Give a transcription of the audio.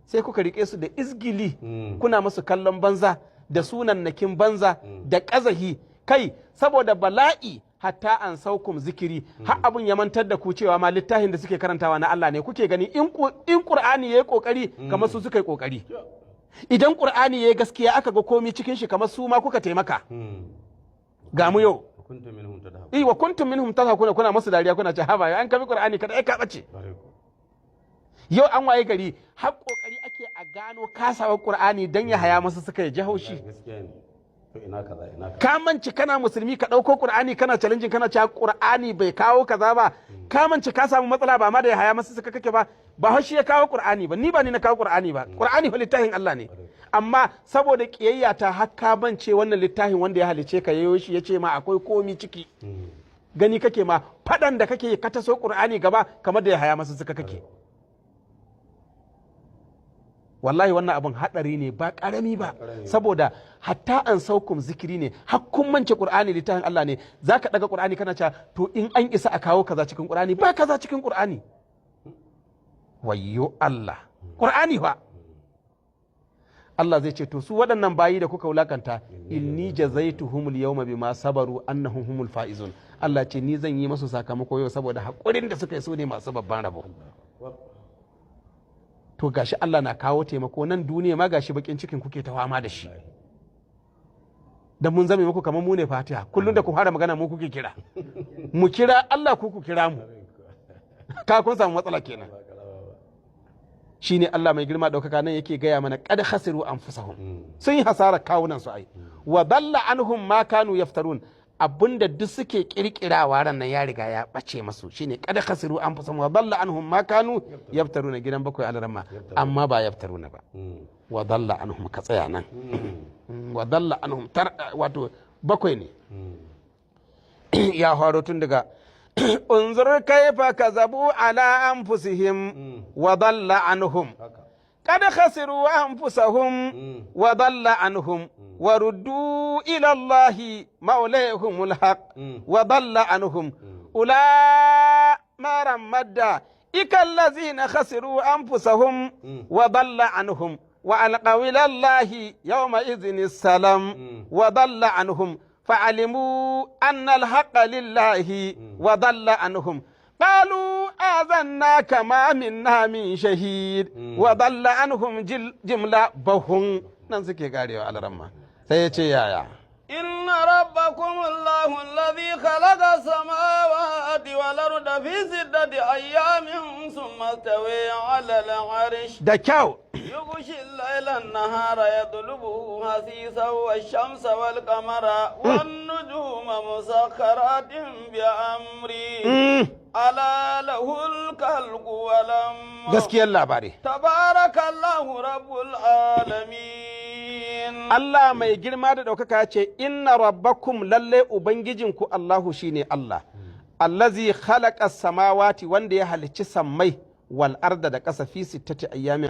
Sai kuka rike su da izgili, kuna musu kallon banza da sunannakin banza da ƙazahi. Kai, saboda bala'i, hatta ansaukum zikiri, har abun ya mantar da ku cewa ma littafin da suke karantawa na Allah ne. Kuke gani in Qur'ani yayi kokari, kamar su suka yi kokari. Idan Qur'ani yayi gaskiya, aka ga komi cikin shi, kamar su ma kuka taimaka. Ga mu yau. Kuntum minhum tadhakun. Eh, wa kuntum minhum tadhakuna, kuna masu dariya, kuna ce haba, an kabi Qur'ani kada ai ka bace. Yau an waye gari har kokari ake a gano kasawar Qur'ani dan ya haya masu suka ji haushi. Gaskiya ne. To, ina kaza, ina kaza. Ka manci kana musulmi, ka ɗauko Qur'ani kana challenging, kana cewa Qur'ani bai kawo kaza ba. Ka manci ka samu matsala, ba ma da ya haya masu suka kake ba, ba shi ya kawo Qur'ani ba, ni ba ni na kawo Qur'ani ba. Qur'ani fa littafin Allah ne, amma saboda kiyayya ta har ka bance wannan littafin wanda ya halice ka yayo shi, yace ma akwai komi ciki. Gani kake ma fadan da kake ka taso Qur'ani gaba kamar da ya haya masu suka kake. Wallahi wannan abin hadari ne ba karami ba, saboda hatta ansaukum zikiri ne, har kun mance Qur'ani littafin Allah ne. Zaka daga Qur'ani kana cewa to in an isa a kawo kaza cikin Qur'ani, ba kaza cikin Qur'ani. Wayyo Allah, Qur'ani fa! Allah zai ce to su waɗannan bayi da kuka wulakanta, inni jazaituhumul yawma bima sabaru annahum humul faizun. Allah ce ni zan yi masu sakamako yau saboda haƙurin da suka yi, su ne masu babban rabo. To gashi Allah na kawo taimako nan duniya ma, gashi bakin cikin kuke ta fama da shi, dan mun zame muku kamar mu ne Fatiha. Kullum da ku fara magana mu kuke kira, mu kira Allah, ku kira mu. Ka kun samu matsala kenan. Shine Allah mai girma daukaka nan yake gaya mana qad khasiru anfusahum, sun yi hasarar kawunan su ai. Wa dalla anhum ma kanu yaftarun, abinda duk suke kirkirawa ran nan ya riga ya bace masu. Shine qad khasiru anfusahum wa dalla anhum ma kanu yaftaruna. Gidan bakwai, alaramma, amma ba yaftaruna ba. Wa dalla anhum, ka tsaya nan. Wa dalla anhum tar, wato bakwai ne. Ya faro tun daga unzur kaifa kazabu ala anfusihim wa dalla anhum qad khasiru anfusahum wa dalla anhum wa ruddu ila Allahi mawlayhumul haqq wa dalla anhum ula maran madda ikal lazina khasiru anfusahum wa dalla anhum wa alqaw ila Allahi yawma idhin salam wa dalla anhum فعلموا أن الحق لله وضل عنهم قالوا آذناك ما منا من شهيد وضل عنهم جملة بهم. Nan suke karewa, alaramma. Sai ya ce yaya? إن ربكم الله الذي خلق السماوات والأرض في 6 أيام ثم استوى على العرش. Da kyau. يغشي الليل النهار يطلبه حثيثا والشمس والقمر والنجوم مسخرات بأمره. ألا له الخلق والأمر. Gaskiyar labari. تبارك الله رب العالمين. Allah mai girma da ɗaukaka ya ce inna rabbakum, lalle ubangijinku, Allahu, shine Allah, allazi khalaqa samawati, wanda ya halicci sammai, wal arda, da ƙasa, fi sittati ayyamin.